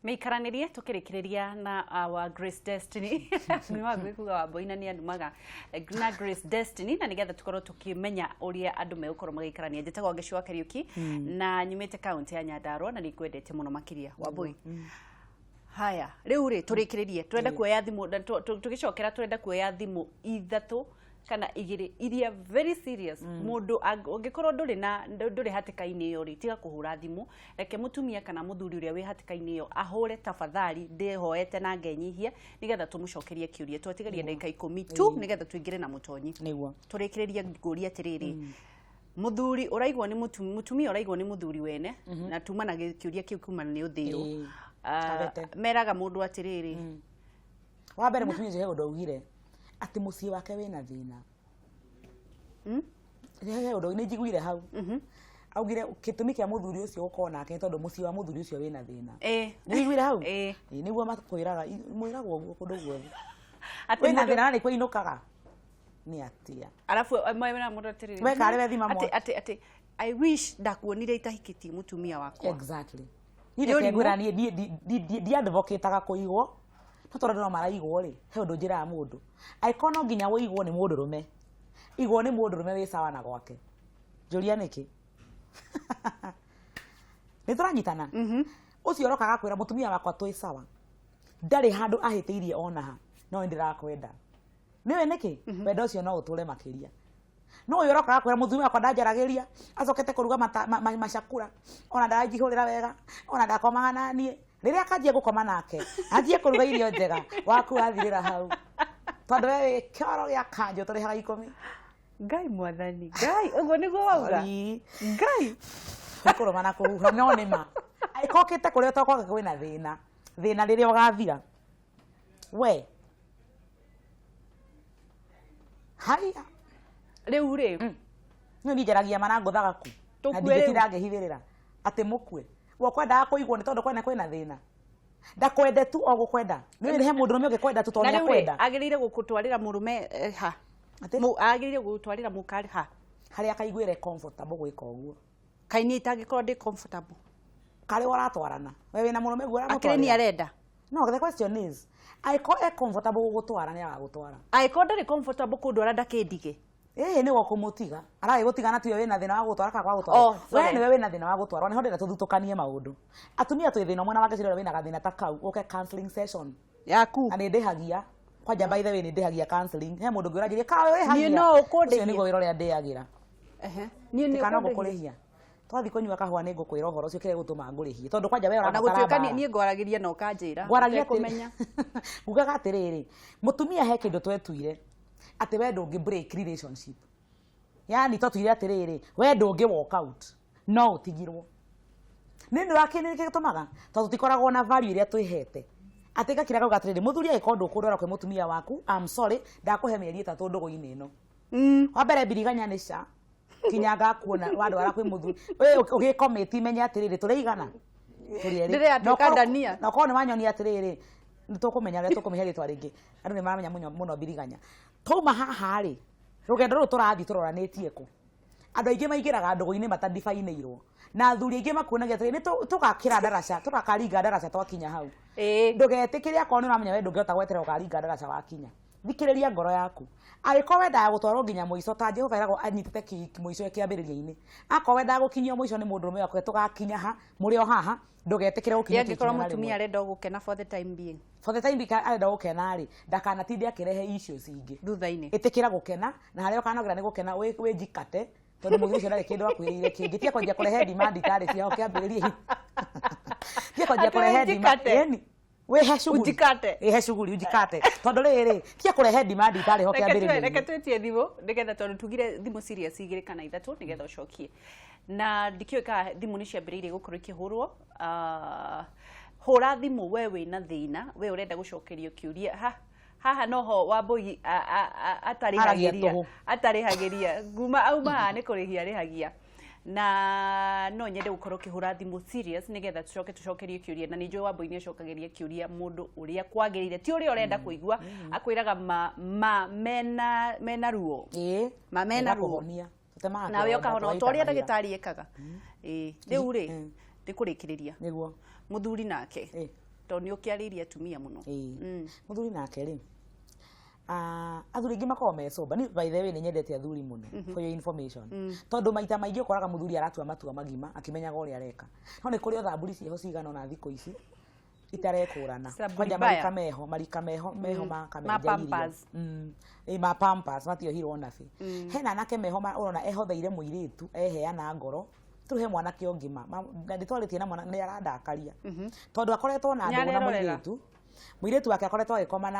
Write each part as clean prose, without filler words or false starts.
Mĩikaranĩrie tũkĩrĩkĩrĩria na our Grace Destiny. Nĩ wa kuga wa Boina nĩ anumaga na Grace Destiny, na nĩgetha tũkorwo tũkĩmenya ũrĩa andũ megũkorwo magĩikarania. Njĩtagwo Ngeci wa Kariuki na nyumĩte kaunti ya Nyandarua na nĩngwendete mũno makĩria, Wambui. Haya, rĩu rĩ, tũrĩkĩrĩrie, tũrenda kuoya thimũ na tũgĩcokera tũrenda kuoya thimũ ithatũ kana igĩrĩ iria very serious. Mũndũ ũngĩkorwo ndũrĩ na ndũrĩ hatĩka-inĩ ĩyo rĩ, tiga kũhũra thimũ. Reke mũtumia kana mũthuri ũrĩa wĩ hatĩka-inĩ ĩyo ahũre, tafadhali, ndĩhoete na ngenyihia nĩgetha tũmũcokerie kĩũria. Twatigaria ndagĩka 10 tu nĩgetha tũingĩre na mũtonyi. Tũrĩkĩrĩrie ngũria atĩrĩrĩ, mũthuri ũraigwo nĩ mũtumia ũraigwo nĩ mũthuri wene, na tuma na kĩũria kĩu kumana nĩ ũthĩrwo. Ah, Kabete. Meraga mũndũ atĩrĩrĩ. Wa mbere, mũtumia ũcio he ũndũ augire atĩ mũciĩ wake wĩna thĩna. He ũndũ nĩ njiguire hau augire gĩtũmi kĩa mũthuri ũcio gũkorwo nake nĩ tondũ mũciĩ wa mũthuri ũcio wĩna thĩna. Nĩ ũiguire hau? Ĩĩ. Ĩĩ, nĩguo makwĩraga, mwĩragwo ũguo kũndũ guothe. Atĩ wĩna mũndũ thĩna na nĩkuo inũkaga nĩ atĩa? Arabu meraga mũndũ atĩrĩrĩ, We karĩ we thima atĩ atĩ "I wish ndakuonire itahikĩtie mũtumia wakwa." Exactly. Niĩ Nĩ reke ũrimũ. ngwĩra, niĩ ndiadvocataga kũigwo, no tondũ andũ no maraigwo rĩ, he ũndũ njĩraga mũndũ: angĩkorwo no nginya wũigwo nĩ mũndũrũme, igwo nĩ mũndũrũme wĩ sawa na gwake. Njũria nĩkĩ. Nĩ tũranyitana? Ũcio ũroka agakwĩra, "Mũtumia wakwa twĩ sawa, ndarĩ handũ ahĩtĩirie ona ha, no nĩ ndĩrakwenda." Nĩũĩ nĩkĩ? Wendo ũcio no ũtũre makĩria. No ũyũ ũroka agakwĩra, "Mũthuri wakwa ndanjaragĩria, acokete kũruga macakura, ona ndaranjihũrĩra wega, ona ndakomaga na niĩ." Rĩrĩa akanjia gũkoma nake, anjie kũruga irio njega, waku wathirĩra hau, tondũ we wĩ kĩoro gĩa kanjũ tũrĩhaga 10. Ngai mwathani Ngai, ũguo nĩguo wauga? Sorry. Ngai. Nĩ kũrũma na kũhuha, no nĩ ma angĩkorwo ũkĩte kũrĩa ũtokwake kwĩna thĩna, thĩna rĩrĩa ũgathira we haya. Rĩu rĩ, Niĩ niĩ njaragia ma na ngũthaga ku na Tũkue ndingĩtinda ngĩhithĩrĩra atĩ mũkue. We kwendaga kũigwo nĩ tondũ kwene kwĩna thĩna, ndakwende tu o gũkwenda. Nĩ he mũndũrũme ũngĩkwenda tu tondũ na nĩ rĩu rĩ, akwenda. Agĩrĩire gũkũtwarĩra mũrũme ha? Atĩ? Agĩrĩire gũtwarĩra mũka ha? Harĩa akaiguĩre comfortable gwĩka ũguo. Kaĩ niĩ itangĩkorwo ndĩ comfortable? Karĩ ũratwarana we wĩna mũrũme guo Akĩrĩ nĩ ũramũtwarĩra. arenda. No, the question is, angĩkorwo e comfortable gũgũtwara, nĩ agagũtwara. Angĩkorwo ndarĩ comfortable kũndwara, ndakĩndige. Ĩĩ, nĩwe ũkũmũtiga aragĩgũtiga na tiwe wĩna thĩna wa gũgũtwara kana kwa gũtwarwo. Oh, we sorry. nĩwe wĩna thĩna wa gũtwarwo. Nĩho ndĩrenda tũthutũkanie maũndũ. Atumia twĩ thĩna ũmwe na wangeci, ũrĩa wĩna gathĩna ta kau, ũke counseling session. Yaku. Na nĩ ndĩhagia kwanja, by the way, nĩ ndĩhagia counseling. He mũndũ ũngĩ ũranjĩria kawe wĩhagia. Niĩ no ũkũndĩhia. Ũcio nĩguo wĩra ũrĩa ndĩagĩra. Ehe. Niĩ nĩ Kana ũkũndĩhia. ngũkũrĩhia twathiĩ kũnyua kahũa, nĩ ngũkwĩra ũhoro ũcio kĩrĩa gũtũma ngũrĩhie, tondũ kwanja we Ona ũrabatara gũtuĩka mbara. niĩ ngwaragĩria na ũkanjĩra Ngwaragia ũtekũmenya. Ngugaga atĩrĩrĩ, mũtumia, he kĩndũ twetuire atĩ we ndũngĩ break relationship, yani twatuire atĩrĩrĩ, we ndũngĩ walk out, no ũtigirwo. Nĩ ũndũ wa kĩndũ gĩtũmaga tondũ tũtikoragwo na value ĩrĩa twĩhete, atĩ ngakira ngauga atĩrĩrĩ, mũthuri, angĩkorwo ndũkũndwara kwĩ mũtumia waku, I'm sorry, ndakũhe mĩeri 3 ndũgũ-inĩ ĩno. Wa mbere, mbiriganya nĩ ca kinya ngakuona wandwara kwĩ mũthuri we ũgĩkomĩti, menye atĩrĩrĩ, tũrĩigana tũrĩ erĩ. Ndĩrĩatuĩka Na ndania. Na ũkorwo nĩ wanyonia atĩrĩrĩ, nĩ tũkũmenya ũrĩa tũkũmĩhe rĩtwa rĩngĩ. Andũ nĩ maramenya mũno mũno mbiriganya. Twauma haha rĩ, rũgendo rũrũ tũrathiĩ tũroranĩtie kũ? Andũ aingĩ maingĩraga ndũgũ-inĩ matadibainĩirwo, na athuri aingĩ makuonagia atĩrĩ, nĩ tũgakĩra ndaraca, tũgakaringa ndaraca twakinya hau. Ndũgetĩkĩre. Akorwo nĩ ũramenya we ndũngĩhota gweterera ũkaringa ndaraca wakinya, thikĩrĩria ngoro yaku. Angĩkorwo wendaga gũtwarwo nginya mũico, ta Jehova eragwo anyitĩte mũico kĩambĩrĩria-inĩ, akorwo wendaga gũkinyio mũico nĩ mũndũrũme waku, tũgakinya ha mũrĩ o haha, ndũgetĩkĩre gũkinya Angĩkorwo kinya na mũtumia rĩmwe. arenda gũkena for the time being. For the time being arenda gũkena rĩ, ndakanatinde akĩrehe issues ingĩ thutha-inĩ. Ĩtĩkĩra gũkena, na harĩa ũkanogera nĩ gũkena wĩnjikate, tondũ mũthuri ũcio ndarĩ kĩndũ akwĩrĩire kĩngĩ. Tiga kwanjia kũrehe demand itarĩ ciao kĩambĩrĩria, tiga kwanjia Atĩ kũrehe demand. wĩnjikate. Ĩni, wĩhe shughuli. Unjikate. Wĩhe shughuli, unjikate, tondũ rĩrĩ, tiga kũrehe demand itarĩ ho Reke kĩambĩrĩria. twĩtie thimũ nĩgetha, tondũ tugire thimũ serious igĩrĩ kana ithatũ nĩgetha ũcokie, na ndikĩũĩ kana thimũ nĩ ciambĩrĩirie gũkorwo ikĩhũrwo. Ah, hũra thimũ we wĩna thĩna, we ũrenda gũcokerio kĩũria. Ha haha noho Wambũi Aragia atarĩhagĩria. tũhũ. Atarĩhagĩria nguma auma haha nĩ kũrĩhia arĩhagia, na no nyende gũkorwo ũkĩhũra thimũ serious nĩgetha tũcoke tũcokerie kĩũria. Na nĩ njũĩ Wambũi nĩ acokagĩria kĩũria mũndũ ũrĩa kwagĩrĩire, ti ũrĩa ũrenda kũigua. Akwĩraga ma mena ruo. Ma mena ruo. Ĩgakũhonia. Tũtemaga Nawe kĩronda, ũkahona o ta ũrĩa tũgaita. Ndagĩtarĩ ekaga. Ĩĩ, rĩu rĩ, nĩ kũrĩkĩrĩria. Mũthuri nake. Tondũ nĩ ũkĩarĩirie atumia mũno. Ĩĩ. Mũthuri nake rĩ, athuri aingĩ makoragwo me sober. Ni by the way nĩ nyendete athuri mũno, for your information, tondũ maita maingĩ ũkoraga mũthuri aratua matua magima akĩmenyaga ũrĩa areka, no nĩ kũrĩ o thamburi ciĩho cigana ona thikũ ici itarekũrana. Thamburi Kwanja mbaya. marika meho, marika meho meho ma Ma kamenja irio. Pampers. Ĩ, ma Pampers matiohirwo nabi. Hena anake meho ũrona ehotheire mũirĩtu, eheana ngoro. Rĩu he mwanake ũngĩ na ndĩtwarĩtie na mwana nĩ arandakaria tondũ akoretwo na ndũgũ na Nĩarerorera. mũirĩtu wake akoretwo agĩkoma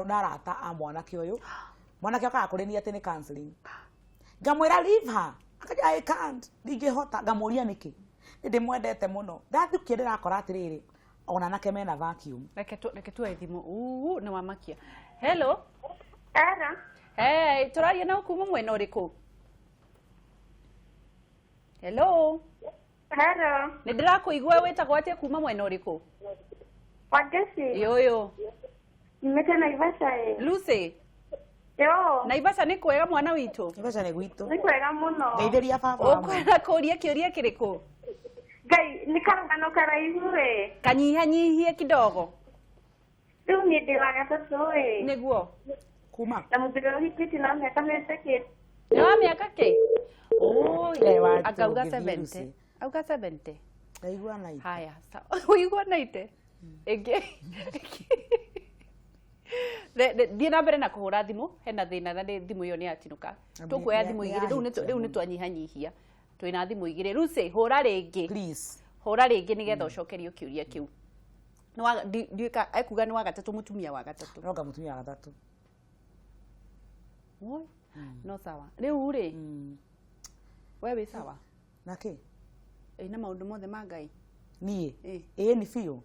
na arata a mwanake ũyũ. Mwanake okaga kũrĩ niĩ atĩ nĩ counseling. Ngamwĩra, "Leave her." Akanja, "I can't, ndingĩhota." Ngamũria nĩkĩ. Nĩ ndĩmwendete mũno. Ndathukia ndĩrakora atĩrĩrĩ, ona anake mena vacuum. Reke tuoe thimũ. Uu, nĩ wamakia. Hello. Era. Hey, tũraria na kuma mwena ũrĩkũ? Hello. Hello. Nĩ ndĩrakũigua. Wĩtagwo atĩa, kuma mwena ũrĩkũ? Wangeci. Yũyũ. Nimete Naivasha ĩ. Lucy. Yo. Naivasha nĩ kwega, mwana witũ? Naivasha nĩ gwitũ. Nĩ kwega mũno. Ngeithĩria baba wa Ũkwenda kũria kĩũria kĩrĩkũ? Ngai, nĩ karũgano karaihu ĩ. Kanyihanyihie kidogo. Rĩu niĩ ndĩ wa gatatũ ĩ. Nĩguo. Kuma Na mũthuri ũhikĩtie na mĩaka mĩtakĩte. Nĩ wa mĩaka kĩ? Oi, Eh, wa akauga tũngĩthiĩ 70. Lucy. Auga 70. Ndaigua naite. Haya, sawa. Ũigua naite ĩngĩ. Thiĩ na mbere na kũhũra thimũ. Hena thĩna na thimũ ĩyo nĩ yatinũka. Tũkuoya thimũ igĩrĩ rĩu. Rĩu nĩ twanyihanyihia, twĩna thimũ igĩrĩ. Lucy, hũra rĩngĩ. Please. Hũra rĩngĩ nĩgetha ũcokerio kĩũria kĩu. Ekuga nĩ wa gatatũ, mũtumia wa gatatũ. Ronga mũtumia wa gatatũ. Oi, no sawa. Rĩu rĩ, we wĩ sawa? Nake. Ĩ, na maũndũ mothe ma Ngai. Niĩ? Ĩ. Ĩĩ, nĩ biũ.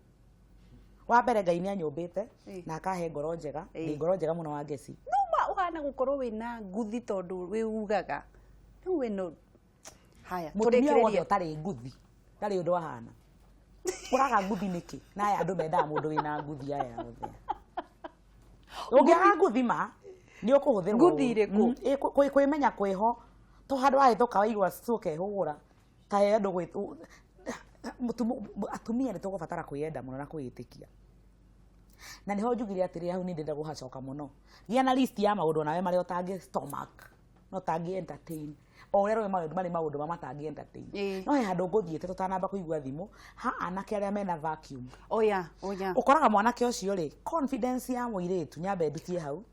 Wa mbere, Ngai nĩ anyũmbĩte na akahe ngoro njega. Ndĩ ngoro njega mũno, wa ngeci. Numa ũhana gũkorwo wĩna nguthi tondũ wĩugaga rĩu wĩno. Haya. Mũtumia wothe Tũrĩkĩrĩrie. ũtarĩ nguthi ndarĩ ũndũ ahana. Ũraga nguthi nĩkĩ? Na aya andũ mendaga mũndũ wĩna nguthi. Aya othe ũngĩaga nguthi ma nĩ ũkũhũthĩrwo Nguthi ũru. ĩrĩkũ? Ĩ, kwĩmenya kwĩho to handũ wahĩtũka waigua cũkehũgũra ta he andũ atumia nĩ tũgũbatara kwĩyenda mũno na kwĩĩtĩkia, na nĩho njugire atĩrĩ, hau nĩ ndĩrenda gũhacoka mũno. Gĩa na list ya maũndũ onawe marĩa ũtangĩ stomach no ũtangĩ entertain, o ũrĩa rũĩ maũndũ marĩ maũndũ ma matangĩ entertain. No he handũ ngũthiĩte tũtanamba kũigua thimũ ha anake arĩa mena vacuum. Oya, oya. Ũkoraga mwanake ũcio rĩ, confidence ya mũirĩtu, nyambe ndutie hau,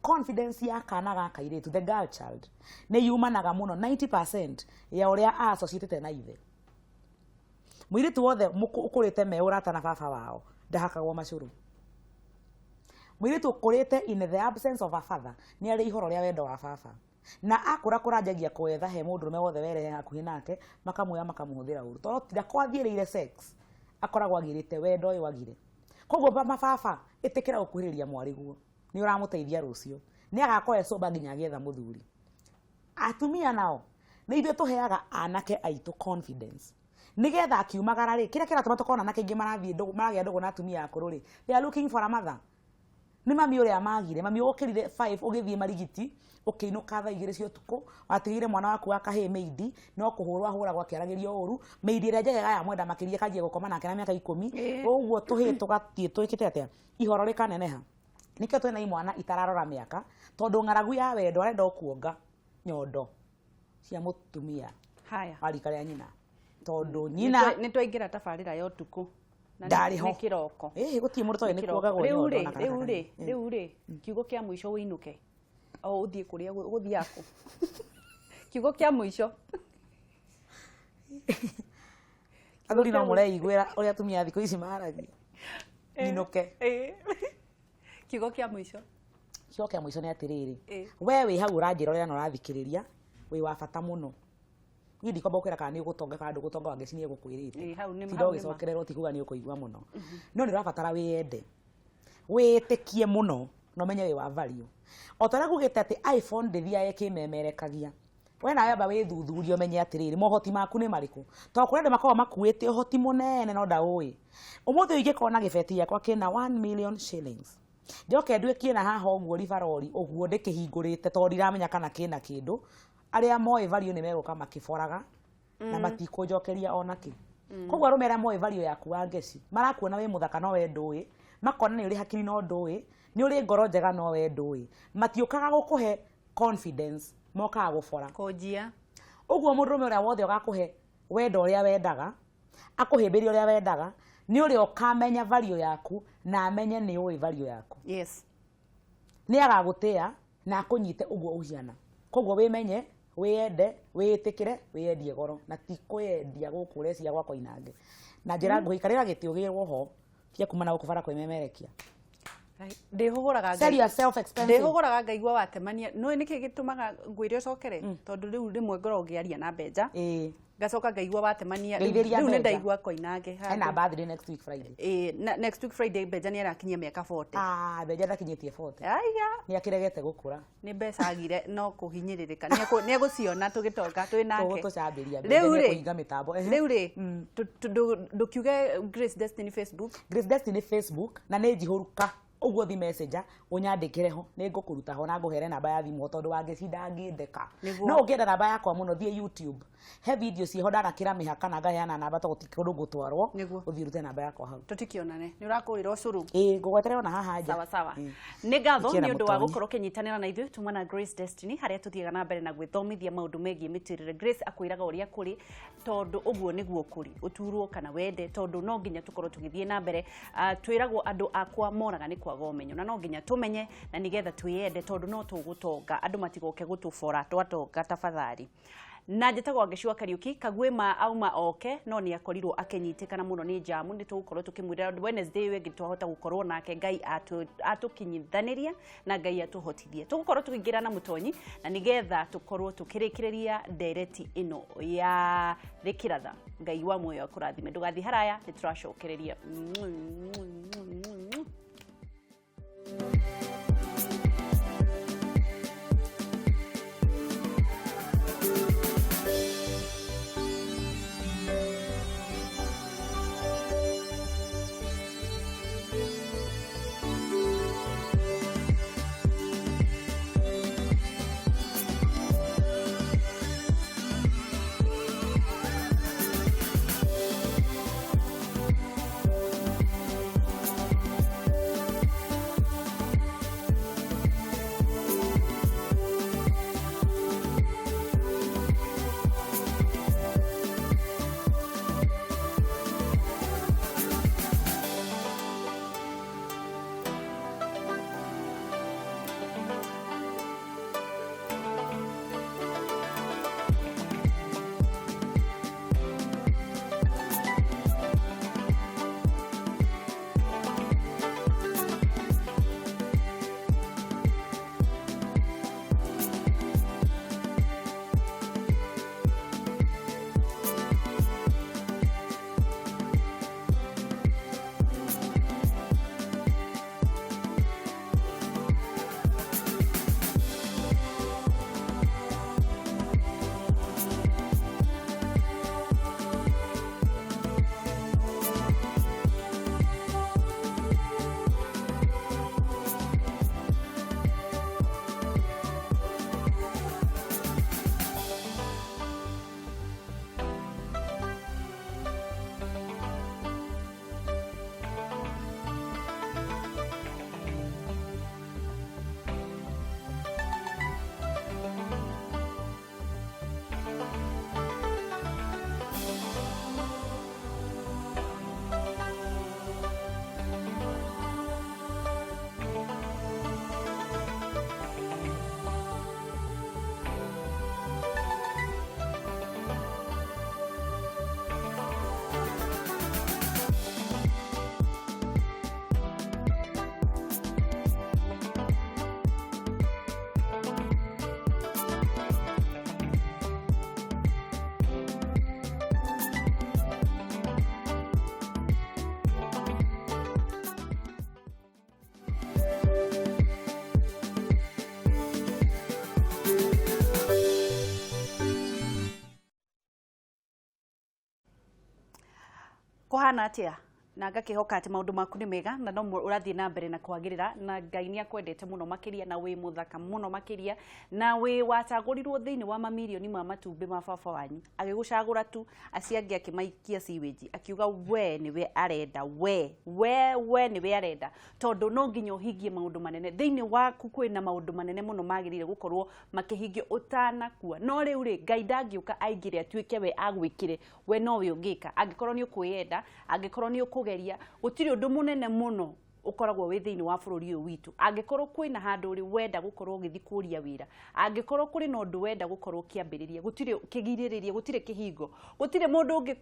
confidence ya kana ga kairĩtu, the girl child, nĩ yumanaga mũno 90% ya ũrĩa associatĩte na ithe. Mũirĩtu wothe ũkũrĩte me ũrata na baba wao ndahakagwo macũrũ. Mũirĩtu ũkũrĩte in the absence of a father nĩ arĩ ihoro rĩa wendo wa baba, na akũra kũranjagia kwetha he mũndũrũme wothe werehe hakuhĩ nake, makamuoya makamũhũthĩra ũru, tondũ ndakorwo athiĩrĩire sex, akoragwo agĩrĩte wendo ũyũ agire. Koguo mababa, ĩtĩkĩra gũkuhĩrĩria mwarĩguo, nĩ ũramũteithia rũciũ, nĩ agakorwo ecũmba nginya agĩetha mũthuri. Atumia nao nĩ ithuĩ tũheaga anake aitũ confidence nĩgetha akiumagara rĩ, kĩrĩa kĩratũma tũkorwo na anake aingĩ marathiĩ ndũgũ, maragĩa ndũgũ na atumia akũrũ rĩ, they are looking for a mother. Nĩ mami ũrĩa magire, mami ũkĩrire 5 ũgĩthiĩ marigiti, ũkĩinũka thaa 2 cia ũtukũ, watigĩire mwana waku wa kahĩĩ maid, no kũhũrwo ahũragwo akĩaragĩrio ũru. Maid ĩrĩa njega ya mwenda makĩria kanjia gũkoma nake na mĩaka 10. Ũguo tũhĩĩ tũgathiĩ twĩkĩte atĩa, ihoro rĩkaneneha. Nĩkĩo twĩna imwana itararora mĩaka, tondũ ng'aragu ya wendo arenda o kuonga nyondo cia mũtumia Haya. wa rika rĩa nyina, tondũ nyina Nĩ twaingĩra tabarĩra ya ũtukũ. Na ndarĩ ho. Nĩ kĩroko. Ĩhĩ, gũtirĩ mũndũ toĩ Nĩ nĩ kĩroko. kuongagwo Rĩu nyondo rĩ, na kana rĩu rĩ, kana. rĩu rĩ, kiugo kĩa mũico wĩinũke o ũthiĩ kũrĩa ũgũthiaga kũ? Kiugo kĩa mũico. Athuri no mũreiguĩra ũrĩa atumia a thikũ ici maragia. Nyinũke. Ĩ. Kiugo kĩa mũico. Kiugo kĩa mũico nĩ atĩrĩrĩ, Ĩ. we wĩ hau ũranjĩra ũrĩa na ũrathikĩrĩria, wĩ wa bata mũno. Niĩ ndikwamba gũkwĩra kana nĩ ũgũtonga kana ndũgũtonga, Wangeci nĩ egũkwĩrĩte. Ĩ, hau nĩ Tinda hau nĩ ma. ũgĩcokererwo, ti kuga nĩ ũkũigua mũno, no nĩ ũrabatara wĩyende, wĩĩtĩkie mũno na ũmenye wĩ wa value. O ta ũrĩa ngugĩte atĩ iPhone ndĩthiaga ĩkĩmemerekagia, we nawe amba wĩthuthurie ũmenye atĩrĩrĩ, mohoti maku nĩ marĩkũ, tondũ kũrĩ andũ makoragwo makuĩte ũhoti mũnene no ndaũĩ. Ũmũthĩ ũyũ ingĩkorwo na gĩbeti gĩakwa kĩna 1 million shillings, njoke nduĩkie na haha ũguo ribarori ũguo ndĩkĩhingũrĩte tondũ ndiramenya kana kĩna kĩndũ, arĩa moĩ value nĩ megũka makĩboraga na matikũnjokeria ona kĩ. Koguo arũme arĩa moĩ value yaku wa ngeci marakuona wĩ mũthaka no we ndũĩ, makona nĩ ũrĩ hakiri no ndũĩ, nĩ ũrĩ ngoro njega no we ndũĩ, matiũkaga gũkũhe confidence, mokaga gũbora. Kũnjia. Ũguo mũndũrũme ũrĩa wothe ũgakũhe wendo ũrĩa wendaga, akũhĩmbĩria ũrĩa wendaga, nĩ ũrĩa ũkamenya value yaku na amenye nĩ ũĩ value yaku. Yes. Nĩ agagũtĩa na akũnyite ũguo ũhiana. Koguo wĩmenye, wĩyende, wĩĩtĩkĩre, wĩyendie goro, na ti kwĩyendia gũkũ ũrecia gwa Koinange. Na njĩra nguhĩ, ikarĩra gĩtĩ ũgĩrwo ho, tia kuma na gũkũ bara kwĩmemerekia. Ndĩhũgũraga. Sell yourself expensive. Ndĩhũgũraga ngaigua watemania. Nũĩ nĩkĩ gĩtũmaga ngwĩre ũcokere? Tondũ rĩu rĩmwe ngoragwo ngĩaria na Mbenja, ngacoka ngaigua watemania. Rĩu Ngeithĩria rĩu nĩ Mbenja. ndaigua Koinange Ena handũ. birthday next week Friday. Ĩĩ, next week Friday Mbenja nĩ arakinyia mĩaka 40. Ah, Mbenja ndakinyĩtie 40. Aiya. Nĩ akĩregete gũkũra. Nĩ mbeca agire no kũhinyĩrĩrĩka. Nĩ egũciona tũgĩtonga twĩ nake. Tũgũtũcambĩria Mbenja Rĩu nĩ rĩ, ekũhinga mĩtambo. Ehe. Rĩu rĩ, ndũkiuge Grace Destiny Facebook. Grace Destiny Facebook, na nĩ njihũruka ũguo thi messenger ũnyandĩkĩre ho, nĩ ngũkũruta ho na ngũhere namba ya thimũ ho, tondũ wangeci ndangĩndeka. Nĩguo. No ũngĩenda namba yakwa mũno, thiĩ YouTube, he video ciĩho ndanakĩra mĩhaka na ngaheana namba tondũ ti kũndũ ngũtwarwo. Nĩguo. Ũthiĩ ũrute namba yakwa hau. Tũtikĩonane, nĩ ũrakũrĩra ũcũrũ. Ĩĩ, ngũgweterera ona haha nja. Sawa sawa. Ĩĩ. Nĩ ngatho Ikiena nĩ ũndũ wa mũtonyi. gũkorwo ũkĩnyitanĩra na ithuĩ tuma na Grace Destiny, harĩa tũthiaga na mbere na gwĩthomithia maũndũ megiĩ mĩtũrĩre. Grace akwĩraga ũrĩa kũrĩ, tondũ ũguo nĩguo kũrĩ, ũturwo kana wende, tondũ no nginya tũkorwo tũgĩthiĩ na mbere. Twĩragwo andũ akwa moraga nĩ kwaga ũmenyo, na no nginya tũmenye na nĩgetha twĩyende, tondũ no tũgũtonga, andũ matigoke gũtũbora twatonga tafadhali. Na njĩtagwo Wangeci wa Kariuki. Kaguĩma auma oke no nĩ akorirwo akĩnyitĩkana mũno nĩ jamu, nĩ tũgũkorwo tũkĩmwĩra Wednesday ĩyo ĩngĩ twahota gũkorwo nake. Ngai atũkinyithanĩria na Ngai atũhotithie, tũgũkorwo tũkĩingĩra na mũtonyi na nĩgetha tũkorwo tũkĩrĩkĩrĩria ndereti ĩno ya rĩkĩratha. Ngai wa muoyo akũrathime, ndũgathiĩ haraya, nĩ tũracokereria. Kũhana atĩa? Na ngakĩhoka atĩ maũndũ maku nĩ mega na no ũrathiĩ na mbere na kwagĩrĩra, na Ngai nĩ akwendete mũno makĩria, na wĩ mũthaka mũno makĩria, na wĩ wacagũrirwo thĩinĩ wa mamirioni ma matumbĩ ma baba wanyu, agĩgũcagũra tu, acio angĩ akĩmaikia sewage, akiuga we nĩwe arenda, we we we nĩwe arenda, tondũ no nginya ũhingie maũndũ manene thĩinĩ waku. Kwĩna maũndũ manene mũno magĩrĩire gũkorwo makĩhingio ũtanakua. No rĩu rĩ, Ngai ndangĩũka aingĩre atuĩke we agwĩkĩre, we nowe ũngĩka angĩkorwo nĩ ũkwĩyenda, angĩkorwo nĩ ũkũgeria. Gũtirĩ ũndũ mũnene mũno ũkoragwo wĩ thĩinĩ wa bũrũri ũyũ witũ. Angĩkorwo kwĩna handũ ũrĩ wenda gũkorwo ũgĩthiĩ kũria wĩra, angĩkorwo kũrĩ na ũndũ wenda gũkorwo ũkĩambĩrĩria, gũtirĩ kĩgirĩrĩria, gũtirĩ kĩhingo, gũtirĩ mũndũ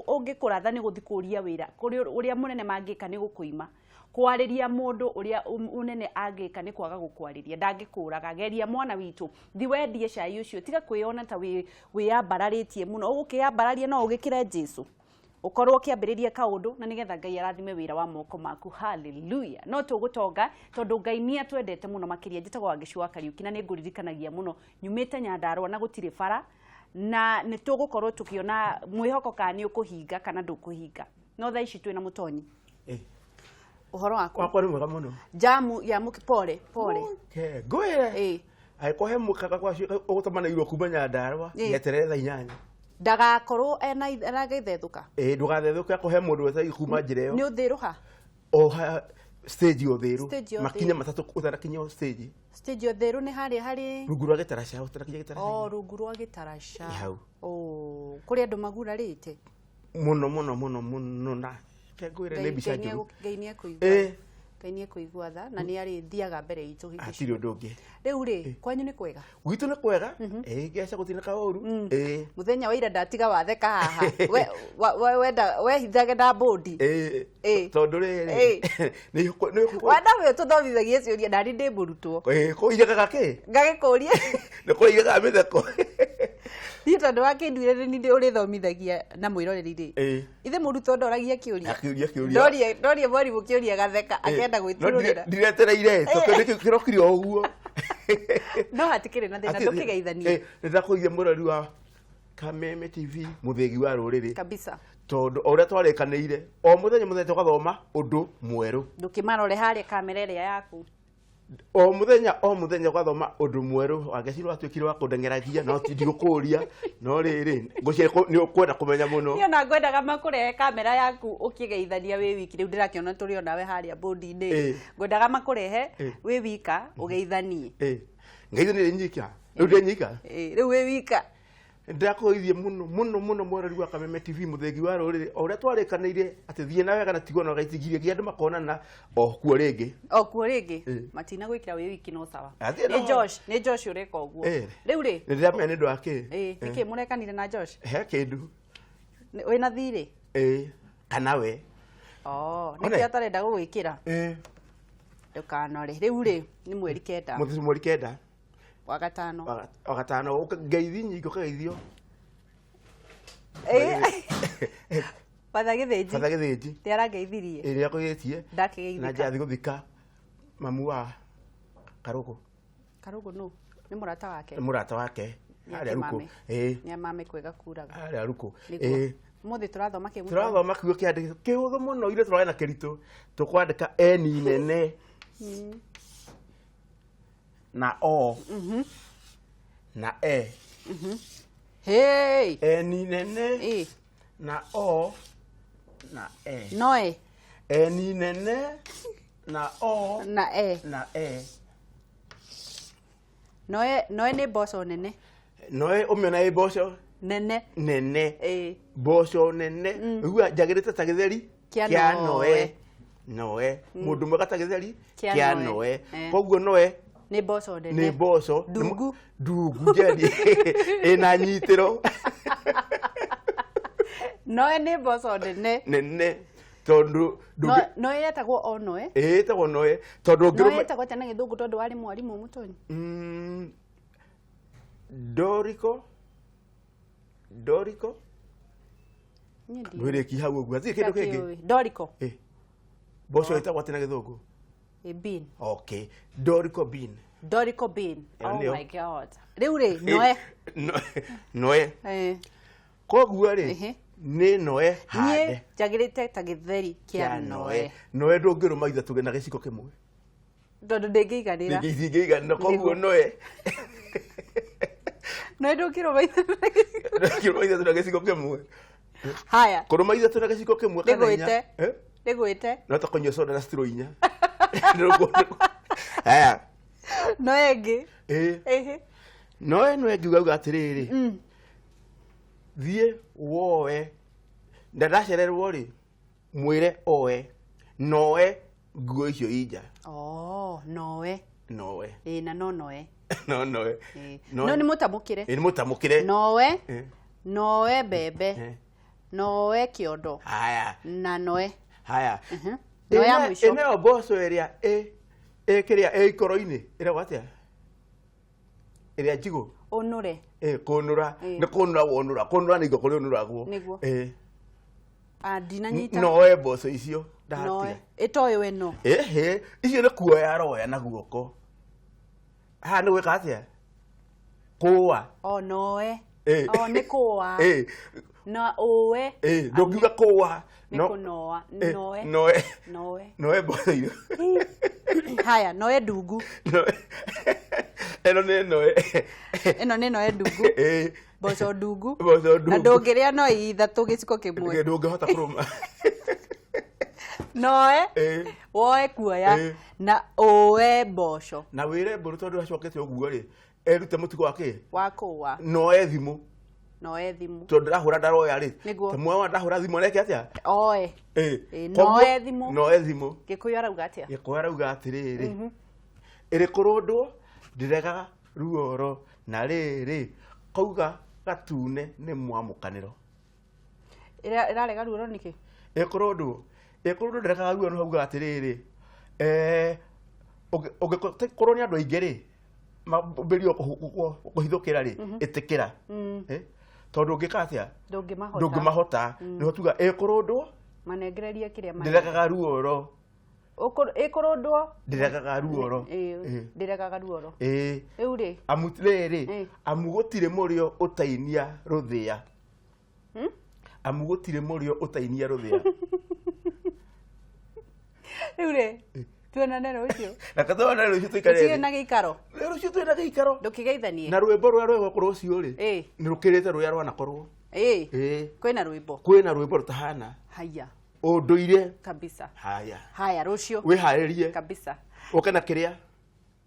ũngĩkũratha nĩ gũthiĩ kũria wĩra. Kũrĩ ũrĩa mũnene mangĩka nĩ gũkũima kwarĩria mũndũ, ũrĩa mũnene angĩka nĩ kwaga gũkwarĩria, ndangĩkũraga. Geria, mwana witũ, thi wendie cai ũcio, tiga kwĩyona ta wĩyambararĩtie mũno. Ũgũkĩyambararia no ũgĩkĩre Jesu, ũkorwo ũkĩambĩrĩria kaũndũ na nĩgetha Ngai arathime wĩra wa moko maku. Haleluya! No tũgũtonga tondũ Ngai nĩ atwendete mũno makĩria. Njĩtagwo Wangeci wa Kariũki, na nĩ ngũririkanagia mũno nyumĩte Nyandarũa na gũtirĩ bara, na nĩ tũgũkorwo tũkĩona mwĩhoko kana nĩ ũkũhinga kana ndũkũhinga. No thaa ici twĩna Mũtonyi. Ũhoro waku? Wakwa nĩ mwega mũno. Jamu ya mũki, pole pole. Ke, ngwĩre angĩkorwo he mũkaka kwacio ũgũtũmanĩirwo kuma Nyandarũa, gĩeterere thaa 8. Ndagakorwo ena aragĩthethũka. Ĩ, ndũgathethũke akorwo he mũndũ wetereire kuma njĩra ĩyo. Nĩ ũthĩrũha? O ha stage ya Ũthĩrũ. Stage ya Makinya Ũthĩrũ. 3 ũtanakinya o stage. Stage ya Ũthĩrũ nĩ harĩa harĩ Rungu rwa gĩtaraca, ũtanakinya gĩtaraca. O rungu rwa gĩtaraca. Ĩ, hau. O kũrĩa andũ magurarĩte. Mũno mũno mũno mũno, na ke ngwĩre nĩ mbica njũru. Ngai nĩ ekũigua. Ngai nĩ ekũigua tha na nĩ arĩthiaga mbere itũ hĩndĩ Hatirĩ ũndũ ũngĩ. Rĩu rĩ, kwanyu nĩ kwega? Gwitũ nĩ kwega, ĩ, ngeca gũtirĩ na kaũru, ĩ. Mũthenya wa ira ndatiga watheka haha. We wehithage na mbũndi. Tondũ rĩrĩ nĩ Wenda we tũthomithagie ciũria, nani ndĩ mũrutwo. Kũigaga kĩ? Ngagĩkũria. Nĩ kũigaga mĩtheko. Niĩ tondũ wakĩnduire nĩ niĩ ũrĩthomithagia na mwĩroreri rĩ, ithe mũrutwo ndoragia kĩũria. Akĩũria kĩũria. Ndorie mwarimũ kĩũria, gatheka, akenda No gwĩturũrĩra. Ndiretereire tondũ nĩkĩo kĩrokire o ũguo. No hatikĩrĩ na thĩna, ndũkĩgeithanie. Nĩ ndakũgeithia mũrori wa Kameme TV, mũthĩgi wa rũrĩrĩ. Kabisa. Tondũ o ũrĩa twarĩkanĩire, o mũthenya mũthenya tũgathoma ũndũ mwerũ. Ndũkĩmarore harĩa kamera ĩrĩa yaku. O mũthenya o mũthenya ũgathoma ũndũ mwerũ. Wangeci watuĩkire wa kũndeng'eragia, no ti ndigũkũria, no rĩrĩ ngũcia nĩ ũkwenda kũmenya mũno. Niĩ ona ngwendaga makũrehe kamera yaku ũkĩgeithania wĩ wiki. Rĩu ndĩrakĩona tũrĩ onawe harĩa bũndi-inĩ. Ngwendaga makũrehe wĩ wika ũgeithanie. Ngeithania nyika rĩu ndĩ nyika. Rĩu wĩ wika. Ndakũgeithie mũno mũno mũno, mwerori wa Kameme TV, mũthĩgi wa rũrĩrĩ. O ũrĩa twarĩkanĩire atĩ thiĩ na wega na tigwo na gaitigirie nginya andũ makonana o kuo rĩngĩ. O kuo rĩngĩ. Matina gwĩkĩra wĩ wiki, no sawa. Athiĩ Nĩ no- Josh, nĩ Josh ũreka ũguo. Rĩu rĩ, Nĩ ndĩramenya nĩ ũndũ wa kĩ. Nĩkĩ mũrekanire na Josh? He kĩndũ. Wĩna thirĩ? Kana we. Oh, One. nĩkĩo atarenda gũgwĩkĩra. Ndũkanore. Rĩu rĩ, nĩ mweri 9. Mũthĩ mweri 9. Wa gatano. Wa gatano, ngeithi nyingĩ ũkageithio. Batha Gĩthĩnji. Batha Gĩthĩnji. Nĩ arangeithirie. Ĩrĩa akũgeithĩtie na Ndakĩgeithĩka. njathi gũthika mamu wa Karũgũ. Karũgũ nũ? Nĩ mũrata wake. Nĩ mũrata wake Nĩ harĩa Rukũ. akĩmame. Nĩ amame kwega kuraga. Harĩa Rukũ. Nĩguo. Ũmũthĩ tũrathoma kĩ, Mũtonyi? Tũrathoma kiugo kĩandĩke kĩhũthũ mũno, ithuĩ tũrarĩ na kĩritũ. Tũkwandĩka N nene na O na E. Hey! N nene na O na E. Noe. N nene na O na E. Na E. Noe, noe nĩ mboco nene. Noe ũmĩona ĩ mboco nene. Nene. Mboco nene, ũigua njagĩrĩte ta gĩtheri Kĩa kĩa noe. noe. Noe mũndũ mwega ta gĩtheri Kĩa kĩa noe. noe. Koguo noe Nĩ mboco nene. Nĩ mboco. Ndungu. Ndungu njeri ĩna nyitĩro. Noe nĩ mboco nene. Nene tondũ ndũngĩ- Noe yetagwo o noe. Ĩ, ĩtagwo noe tondũ Noe ũngĩrũma yetagwo atĩa na Gĩthũngũ, tondũ warĩ mwarimũ, Mũtonyi? Doriko doriko. Niĩ ndiũĩ. Ndwĩrĩki hau ũguo, hatirĩ kĩndũ kĩngĩ. Ndakĩũĩ. Doriko. Ĩ. Mboco ĩtagwo atĩa na Gĩthũngũ? Ĩ, bean. Okay, doriko bean. Doriko bean. Ĩyo Oh nĩyo. my God, rĩu rĩ, noe. Noe. Koguo rĩ, Nĩ noe Niĩ hande. njagĩrĩte ta gĩtheri kĩa noe. Noe ndũngĩrũma ithatũ na gĩciko kĩmwe. Tondũ ndĩngĩiganĩra. Ndĩngĩiganĩra koguo noe. Noe ndũngĩrũma ithatũ na gĩciko. Ndũngĩrũma ithatũ na gĩciko kĩmwe. Haya. Kũrũma ithatũ na gĩciko kĩmwe kana inya. Ndĩgwĩte. Eh? Ndĩgwĩte. No ta kũnyua soda na straw inya. Haya. Noe ĩngĩ. Ĩĩ. Ĩhĩ. Noe no ĩngiuga atĩrĩrĩ. Thiĩ woe na ndacererwo rĩ mwĩre oe noe nguo icio inja. Oh, noe. Noe. Ĩĩ na no noe. No noe. Ĩĩ. No nĩ mũtamũkĩre. Ĩĩ nĩ mũtamũkĩre. Noe. Ĩĩ. Noe mbembe. Ĩĩ. Noe kĩondo. Haya. Na noe. Haya. No ya mũico. Ĩnayo mboco ĩrĩa ĩ kĩrĩa ĩ ikoro-inĩ ĩragwo atĩa? Ĩrĩa njigũ. Ũnũre. Ĩ kũnũra. Ĩĩ. Nĩ kũnũra wonũra. Kũnũra nĩ igoko rĩũnũragwo. Nĩguo. Ĩ. Ah, ndinanyita. Noe mboco icio. Noe. Ndatiga. Ĩtoĩ we no. Ĩhĩ, icio nĩ kuoya aroya na guoko. Haha nĩ gwĩka atĩa? Kũa. O noe. Ĩĩ. O nĩ kũa. Ĩĩ. Na ũe. Ĩĩ, ndũngiuga kũa. Nĩ kũnoa. Ĩĩ, Noe. Noe. Noe. Noe mboco icio. Haya, noe ndungu. Noe. Ĩno nĩ noe. Ĩno nĩ noe ndungu. Ĩĩ. Mboco ndungu. Mboco ndungu. Na ndũngĩrĩa no ithatũ gĩciko kĩmwe. Ndũngĩhota kũrũma. Noe. Ĩĩ. Woe kuoya. Ĩĩ. Na ũe mboco. Na wĩre mbũrũ tondũ acokete ũguo rĩ, erute mũtugo wa kĩ? Wa kũa. Noe thimũ. Noe thimũ. Tondũ ndĩrahũra ndaroya rĩ. Nĩguo. Ta mwana ndahũra thimũ areke atĩa? Oe. Ĩĩ. Ĩĩ, Koguo, noe thimũ. Noe thimũ. Gĩkũyũ arauga atĩa? Gĩkũyũ arauga atĩrĩrĩ, ĩrĩ kũrũndwo ndĩregaga ruoro na rĩrĩ kauga gatune nĩ mwamũkanĩro. Ĩrarega ruoro nĩkĩ? Ĩ kũrũndwo ndĩregaga ruoro nĩ hauga atĩrĩrĩ, ũngĩkorwo nĩ andũ aingĩ rĩ mambĩrĩrie kũhithũkĩra rĩ ĩtĩkĩra. Tondũ ũngĩka atĩa? Ndũngĩmahota. Ndũngĩmahota. Nĩho tuga ĩ kũrũndwo Manengererie kĩrĩa marenda. ndĩregaga ruoro. Ĩkũrũndwo Ndĩregaga ruoro. Ĩĩ, ndĩregaga ruoro. Ĩĩ. Rĩu rĩ. Amu rĩrĩ, amu gũtirĩ mũrĩo ũtainia rũthĩa. Amu gũtirĩ mũrĩo ũtainia rũthĩa. Rĩu rĩ, tuonane rũciũ. Reke tuonane rũciũ tũikare Rũciũ thĩ. na gĩikaro. Rũciũ twĩna gĩikaro. Ndũkĩgeithanie. Na rwĩmbo rũrĩa rwegũkorwo rũciũ rĩ, Ĩĩ. nĩ rũkĩrĩte rũrĩa rwanakorwo. Ĩĩ. Ĩĩ. Kwĩna rwĩmbo. Kwĩna rwĩmbo rũtahana. Haya. Ũndũire. Kabisa. Haya. Haya rũciũ. Wĩharĩrie. Kabisa. Ũke na kĩrĩa?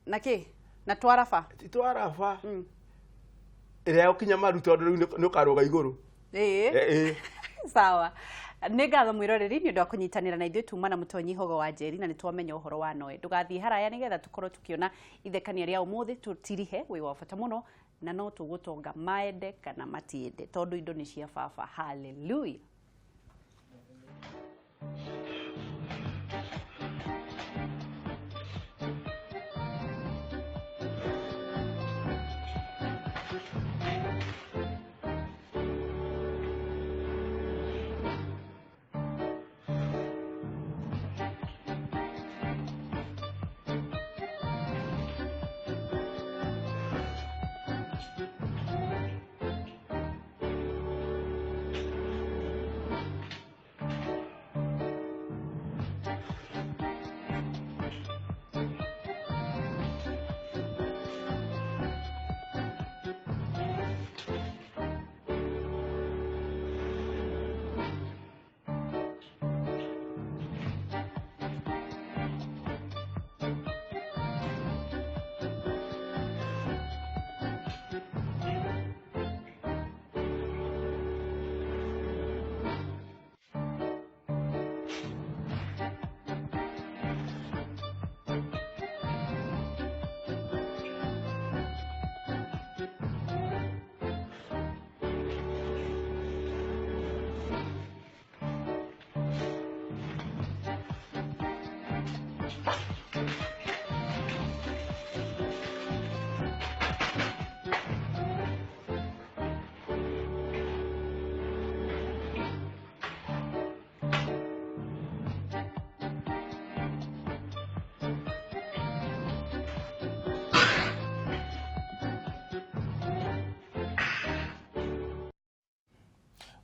Na kĩ? Na twaraba. Ti twaraba. Ĩrĩa gũkinya maru tondũ rĩu nĩ ũkarũga igũrũ. Ĩĩ. Ĩĩ. Sawa. Nĩ ngatho mwĩroreri nĩ ũndũ wa kũnyitanĩra na ithuĩ tuma na mũtonyi Hogo wa Njeri na nĩ twamenya ũhoro wa noe. Ndũgathiĩ haraya nĩgetha tũkorwo tũkĩona ithekania rĩa ũmũthĩ tũtirihe wĩ wa bata mũno na no tũgũtonga maende kana matiende tondũ indo nĩ cia baba. Hallelujah.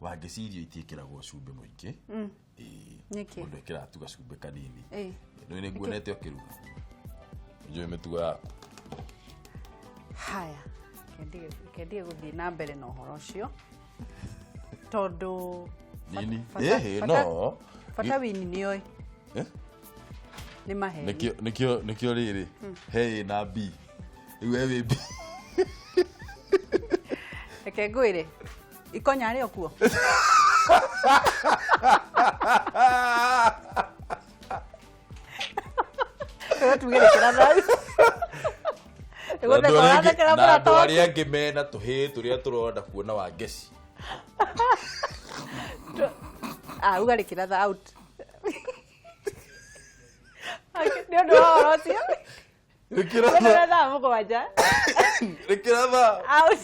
Wangeci irio itiĩkĩragwo cumbĩ mũingĩ. Ĩĩ. Nĩkĩ? Mũndũ ekĩraga tu gacumbĩ kanini. Ĩĩ. Nĩ nĩ nguonete ũkĩruga. Njũĩ mĩtugo yaku. Haya, kendige gũthiĩ na mbere na ũhoro ũcio tondũ Nini? bata- Ĩhĩ, no. Bata wini nĩoĩ. Eh? Nĩ maheni. Nĩkĩo nĩkĩo nĩkĩo rĩrĩ he A na B. Rĩu we wĩ B. Reke ngwĩre, ikonya rĩ o kuo. Rĩu tuge rĩkĩra thayũ. Na andũ arĩa angĩ- Nĩgũtheka ũrathekera na andũ mũrata waku. arĩa angĩ mena tũhĩĩ tũrĩa tũronda kuona Wangeci. Ah, uga rĩkĩra tha out. Nĩ ũndũ wa ũhoro ũcio. Rĩkĩra Nĩ tha. thaa 7. Rĩkĩra tha. Out.